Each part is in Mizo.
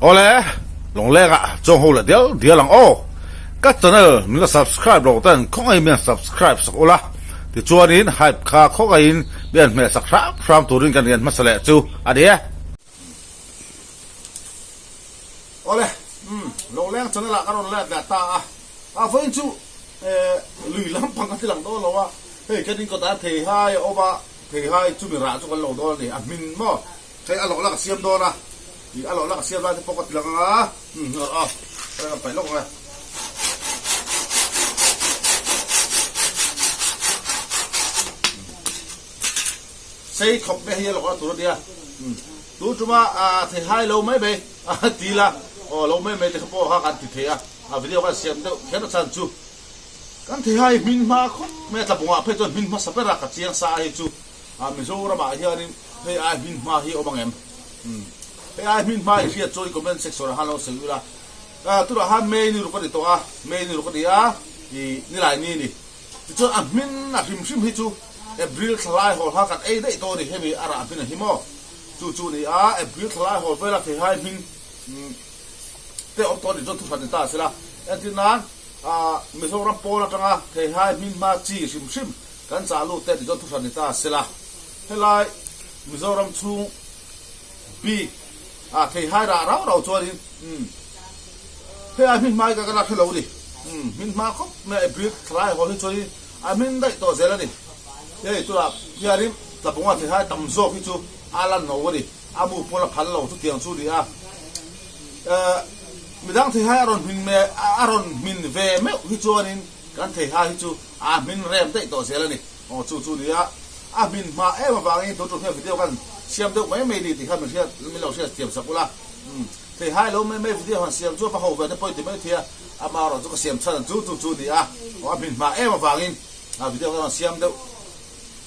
Awle, Lawngleng ah chuang ho leh dial dial ang aw. Ka channel min la subscribe lo ten khawngaihin min han subscribe sak ula, tichuanin hype kha khawngaihin min han hmeh sak hram hram turin kan rian hmasa leh chu a ni e. Awle, umm, Lawngleng channel ah ka rawn let leh ta a, a vawiin chu lui lampang ka ti lang dawn lo a, hei kan inkawt ah theihai a awm a, theihai chumi rah chu kan lo dawn a ni, a hmin maw? Hei a lawh la ka siam dawn a, ih a lawh la ka siam lai te pawh ka ti lang ang a, umm a ka rawn paih lawk ang e. Sei khawp mai hei a lawh la tur a nia, umm tun tuma theihai lo mai mai a ti la, aw lo mai mai te kha pawh kha kan ti thei a, a video khan siam deuh kher a chhan chu kan theihai hmin hma khawp mai a tla bungah phei chuan hmin hmasa ber a ka chiang sa a hei chu. A Mizoram ah hianin hei ai hmin hma hi awm ang em? Umm hei ai hmin hma i hriat chuan i comment section ah khan lo sawi ula. Ah tunah khan May ni ruk a ni tawh a, May ni ruk a ni a, i nilai ni a ni. Tichuan a hmin a hrim hrim hi chu April thla lai hawl kha kan ei daih tawh a ni, hemi a rah hmin a hi maw? Chu chu a ni a, April thla lai hawl vela thei hai hmin te awm tawh a nih chuan thuhran ni ta a sela. Entir nan ah Mizoram pawn atanga thei hai hmin hma chi hrim hrim Kan chah lut te tichuan thuhran ni ta sela, helai Mizoram chhung bik ah theihai rah rau rau chuanin umm helai hmin hmai ka la hrelo ni, umm hmin hma khawp mai a April thlalai hawl hi chuanin a hmin daih tawh zel a ni. Hei tunah hianin Tlabunga theihai tam zawk hi chu a la no a ni, a mu pawn a phal lo chutiang chu ni a, eh midang theihai a rawn hmin a rawn hmin ve meuh hi chuanin kan theihai hi chu A hmin rem daih tawh zel a ni. Aw chu chu nia, a hmin hma em avangin tun tum hian video kan siam deuh mai mai ni tih kha min hriat min lo hriat thiam sak ula. Umm thei hai lo mai mai video han siam chu a va ho ve te pawh i ti mai thei a, ama erawh chu ka siam chhan chu chu chu nia, aw a hmin hma em avangin a video kan rawn siam deuh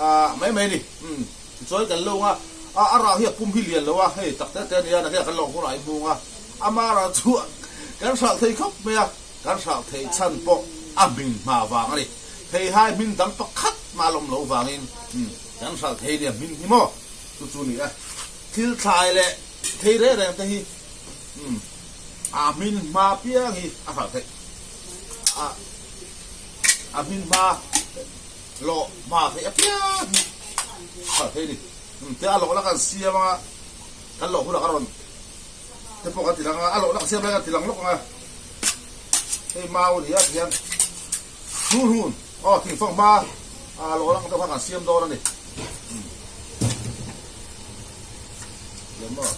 ah mai mai ni. Umm tichuan kan lo nga a a rah hi a pum hi lian lo a, hei tak te te ania na hian kan lo hunah i hmung a, ama erawh chu kan hralh thei khawp mai a. Kan hralh theih chhan pawh a hmin hma vang a ni. Theihai hmin dang pakhat mah lawm lo vangin kan hralh thei nia hmin hi maw? Chu chu ni e. Thil thlai leh thei reng reng te hi a hmin hma piang hi a hralh theih. A a hmin hma lawh hma theih apiang hi a hralh thei a ni. Te a lawh la kan siam anga kan lawh hunah ka rawn te pawh kan ti lang a, a lawh la ka siam lai kan ti lang lawk ang a. Hei mau a ni a tihian hnun hun aw thingfang hma a lawh lang deuh kha kan siam dawn a ni. Lem maw.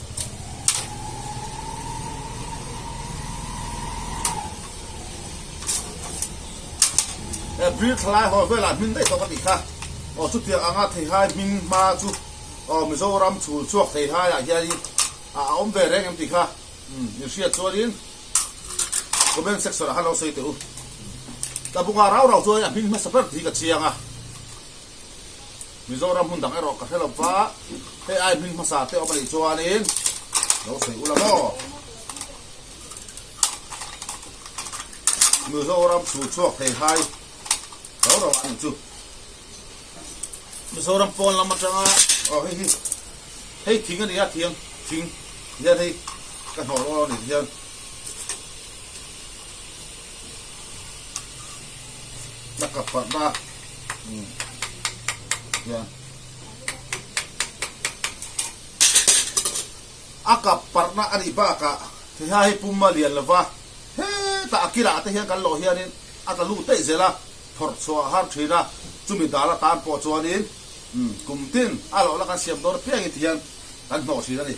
April thlalai haw velah hmin daih tawh ka tih kha. Aw chutiang anga theihai hming hma chu aw Mizoram chhul chhuak theihai ah hianin a awm ve reng em tih kha in hriat chuanin Comment section ah khan lo sawi teh u. Ka bunga rau rau chuan a hming hmasa ber tih hi ka chiang a. Mizoram hmun dang erawh ka hre lo va, hei ai hming hmasa te awm a nih chuanin lo sawi ula maw. Mizoram chhu chhuak thei hai rau rau a nih chu. Mizoram pawn lam atanga aw hei hi hei thing a ni a thiang thing hian hei ka hnawh rawh a nih hian a kap parh na hian a kap parh na a nih bakah theiha hei pum a lian lova hetah a kilah te hian kan lawh hianin a tla lut daih zel a. Phawrh chhuah a har thin a, chumi dal atan pawh chuanin kum tin a loh la kan siam dawn apiangin ti hian kan hnawh thin a ni.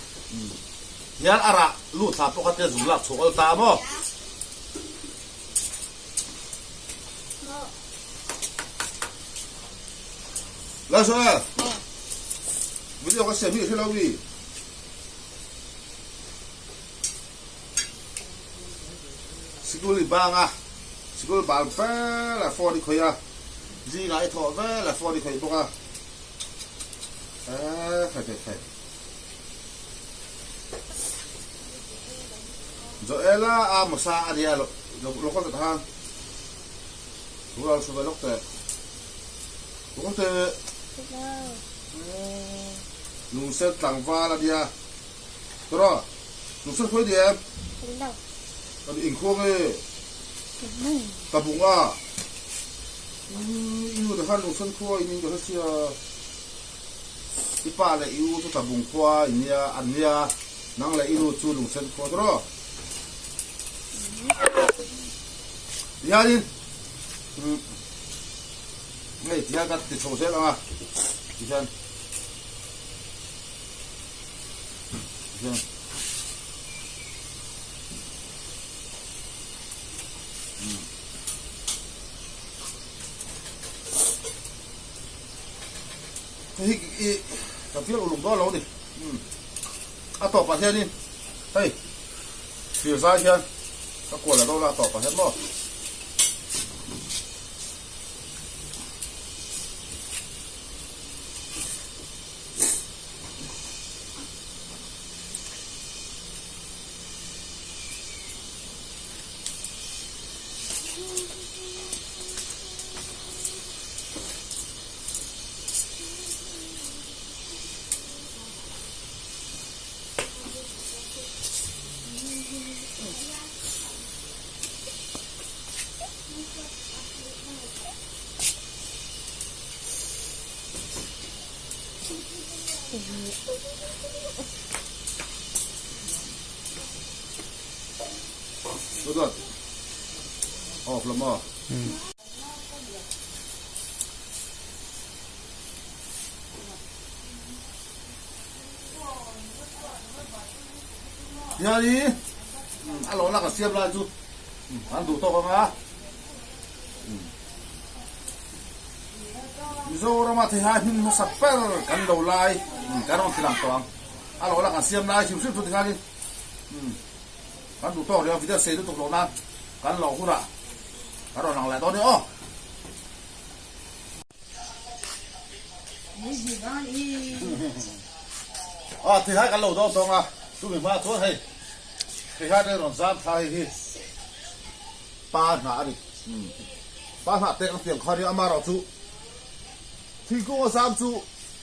Tihian a rah lut thla pawh kha tia zung lak chhuah awl ta maw? Lalsual, video ka siam hi i hre lo mi? Sikul i bang a, sikul bal vel a phone i khawih a, zingah i thawh vel a phone i khawih bawk a, eee khai khai khai. Joela a Mosa a nia lo lo kal ta khan thu lo su ve lawk teh lo kal teh lungsen tlangval a nia tawrh. Lungsen khawi ni em? Kan inkhua nge? Tabung a. I nu te khan Lungsen khua in in ka hre sia. I pa leh i u chu Tabung khua in nia an nia. Nang leh i nu chu Lungsen khua tawh. Tihianin hei tihian ka ti chho zel ang a tihian tihian hei hi ka fial uluk dawn lo a ni a tawpah hianin hei thir zai hian ka kual la dawn a a tawpah hian maw. Off la maw? Hian hi a lo lak a siam lai chu an duh tawk ang a. Mizorama theihai hming hmasa ber kan lo lai kan rawn ti lang tawh ang. A lo lak an siam lai hrim hrim chu tikhanin kan duh tawk rih a, video sei lutuk loh nan kan lo hunah kan rawn lang leh dawn nia aw. A thihai kan lo dawn tawng a, chumi hma chuan hei thihai te rawn zam thla hei hi pa hnah a ni. Pa hnah te ang tiang kha nia amaherawh chu thingkung a zam chu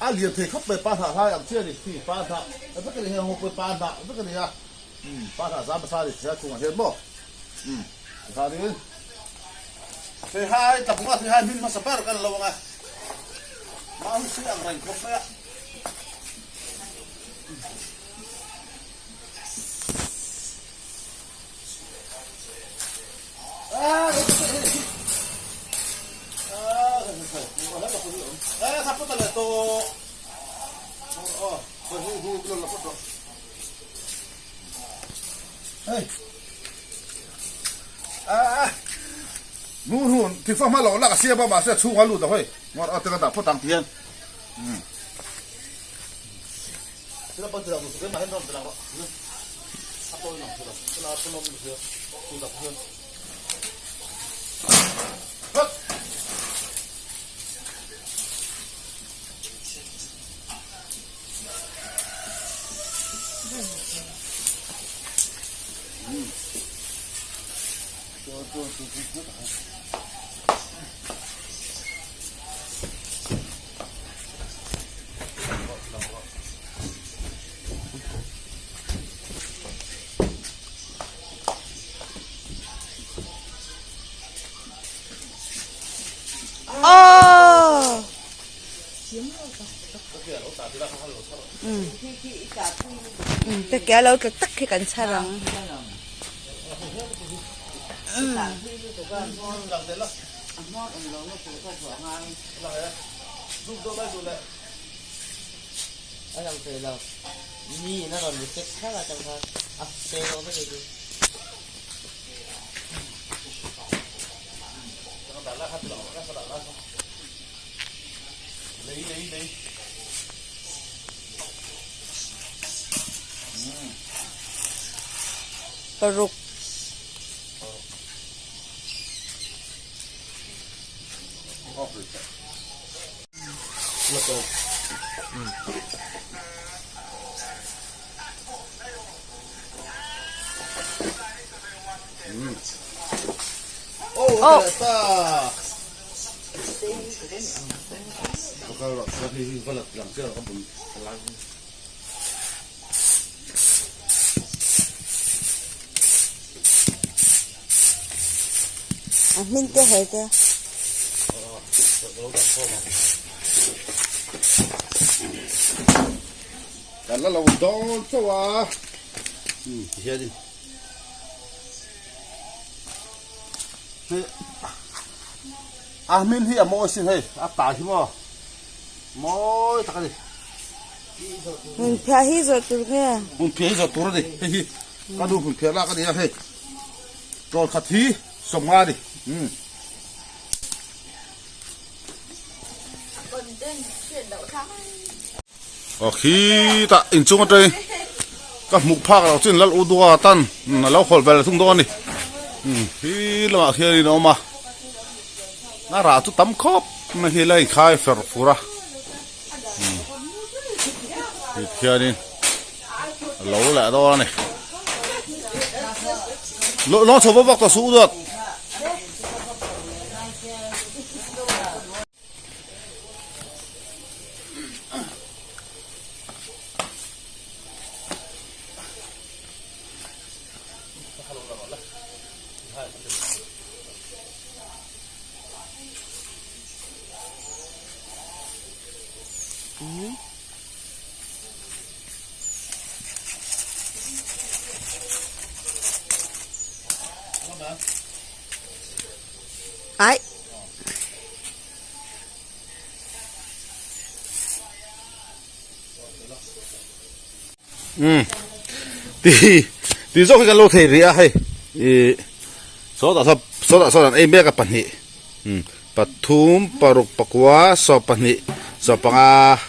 a lian thei khawp mai pa hnah hlai ang chi a ni. Khi pa hnah vek a ni hei ho pawh pa hnah vek a ni a, pa hnah zam hmasa a ni thihai chungah hian maw tikhanin Theihai tlabunga theihai hmin hmasa ber kan lo ang a, mah hi si ang reng khawp mai a. Hei. Ngun hun thil fang hma lo lak a siam a mahse a chhungah a lut lo hei ngawr a te ka dah phawt ang ti hian Aww. Te ke a lo tla tak hi kan chhar ang. Paruk. Oh. A hmin te hawi te. Kan la lo dawn chauh a. Umm ti hian in. Hei a hmin hi a mawi sin hei a tai hi maw mawi tak a ni. Hmunphiah hi zawrh tur nge? Hmunphiah hi zawrh tur a ni hei hi ka nu hmunphiah lak a ni a hei tlawn khat hi 50 a ni umm. Aw khitah inchung atangin ka hmuh phak loh chin lal u dua tan a lo khawlh vel thung dawn a ni khi lamah khianin a awm a a rah chu tam khawp mai hi la inkhai fer fur a tikhianin a lo leh dawn a ni lawng chho vak vak tawh suh u duat. Ai. Um ti ti zawk hi kan lo thei rih a hei ih sawtah sawn sawtah sawn an ei mek a pahnih um pathum paruk pakua 12 15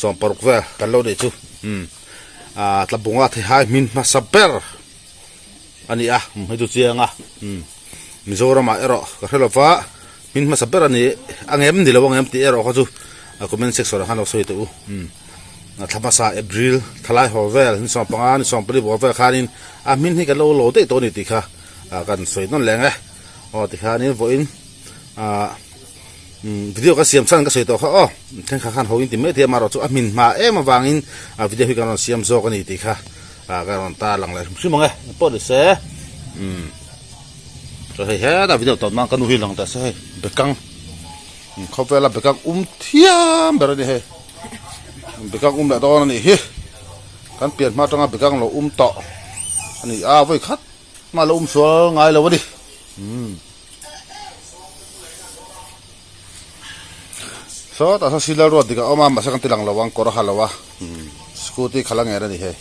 16 vel kan lo neih chu um ah tlabunga theihai hmin hmasa ber. A ni a, hei chu chiang a, umm Mizoramah erawh ka hre lova, hmin hmasa ber a ni a ngem ni lo a ngem tih erawh kha chu a comment section ah khan lo sawi teh u, umm thla hmasa April thalai haw vel ni 15 ni 14 bawr vel khanin a hmin hi kan lo lo daih tawh a ni tih kha kan sawi nawn leng e, aw tikhanin vawiin ah umm video ka siam chhan ka sawi tawh kha aw thenkhat khan ho in ti mai thei a amaherawhchu a hmin hma em avangin a video hi kan rawn siam zawk a ni tih kha. Ah ka rawn tar lang leh hrim hrim ang e engpawh ni se umm chuan hei hetah video tawp nan ka nu hi lang teh se hei bekang khawvela bekang um thiam ber a ni hei bekang um leh dawn a nih hi kan pian hma atanga bekang lo um tawh a ni a vawi khat mah lo um sual ngai lo a ni umm. Sawtah sawn silar ruat dik a awm a mahse kan ti lang lo ang kawr a ha lo a scooty khalh a ngen a ni hei.